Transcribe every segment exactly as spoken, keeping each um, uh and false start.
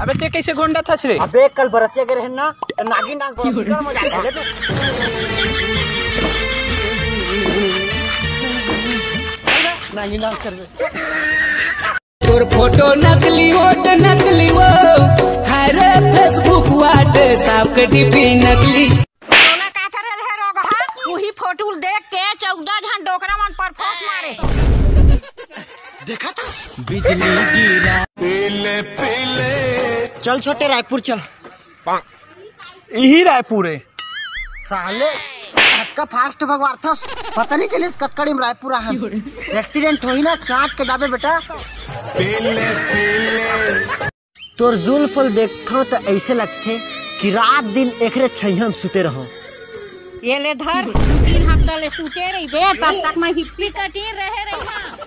अबे ते कैसे गोंडा थस रे? अबे कल बरतिया गे रहेन ना, त नागिन डांस बड़ा बिकट मजा आथे ले तो। नागिन डांस करबे। तोर फोटो नकली, ओट नकली वो, हाय रे Facebook, WhatsApp के डीपी नकली। तोला का करे हे रोगहा? उही फोटो ल देख के चौदह झन डोकरा मन परफोस मारे। देखा था? बिजली गिरा। चल छोटे, रायपुर चल। इही रायपुर हे। साले, कतका फास्ट भगवारथस, पता नहीं चलिस कतका टाइम रायपुर आहन। एक्सीडेंट होही ना, चाट के जाबे बेटा। तोर जुल्फ ल देखथंव त अइसे लगथे कि रात दिन एकरे छइहां म सुते रहंव। ये ले धर, दू तीन हफ्ता ले सुते रहिबे, तब तक मैं हिप्पी कटीन रहे रहिबे।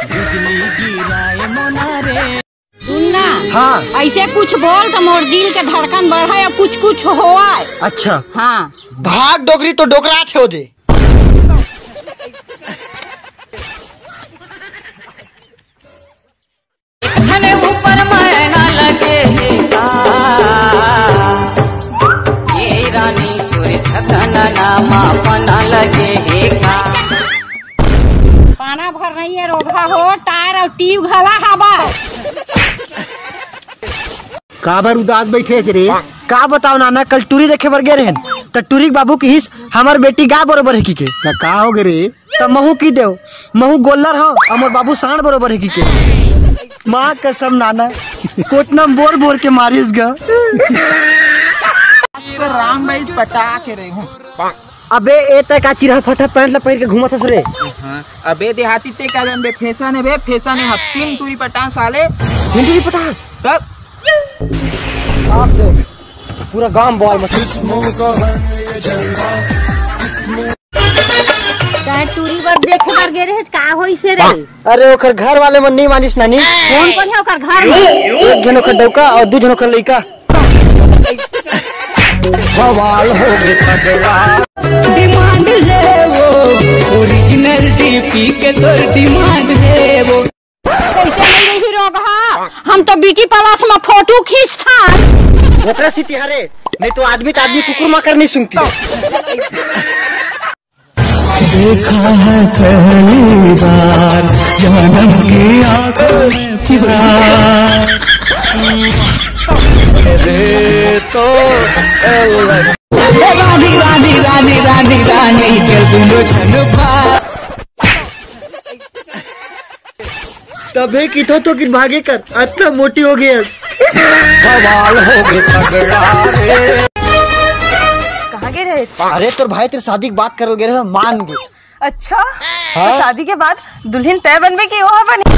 बिजली गिराए मोना रे। सुन ना, हाँ। अइसे कुछ बोल त मोर दिल के धड़कन बढ़य अउ कुछ कुछ होवय। अच्छा। हाँ। भाग डोकरी, तो डोकरा छो दे। एक ठने ऊपर मैना लगे हे का? ये रानी तोरे झकना नामा पना लगे हे का? पाना भर नहीं हे रोगहा हो, टायर अउ ट्यूब घला हवा। काबर उदास बइठे हस रे? का बतावं नाना, कल टूरी देखे बर गे रहेन, त टूरी के बाबू किहिस, "हमर बेटी गाय बरोबर हे," किके। त का होगे रे? त महूं कहि देंव, "महूं गोल्लर हंव, अउ मोर बाबू सांड़ बरोबर हे," किके। मां कसम नाना, कोटना म बोर बोर के मारिस गा। आज तो राम भाई पटा के रहे हूँ। अबे ए तैं का चिरहा फटहा पैंट ला पहिर के घूमत हस रे? हाँ, अबे देहाती ते का जानबे, फैशन हे बे, फैशन हे। हफ्ती म टूरी पटांव साले। हिंदू भी पटास? तब? आप देख, पूरा गांव बवाल मचा। तैं टूरी बर देखे बर गे रहे, का होइस रे? अरे ओकर घर वाले मन नहीं मानिस नानी। कोन कोन हे ओकर घर में? एक झन ओकर डौका अउ दू झन ओकर लइका। बवाल होगे तगड़ा। डिमांड हे वो, ओरिजिनल डीपी के तोर डिमांड हे वो। कइसे नहीं रही रोगहा? हम तो ब्यूटी प्लस में फोटो खींचथन। ओकरा सेती हरे, नहीं तो आदमी त आदमी कुकुर माकर नहीं सुनती। देखा है पहली बार जन्म की आंखों में प्यार। रे तो रानी, रानी, रानी, रानी, रानी, चल दूंगा छन पा। तभे किथो तो किन भागे कर, अतना मोटी होगे हस। बवाल होगे तगड़ा रे। कहाँ गे रहे? अरे तोर भाई तेरे शादी के बात करल गे रहे, मान गे। अच्छा, हाँ? तो शादी के बाद दुल्हन तैं बनबे कि ओहा बनही?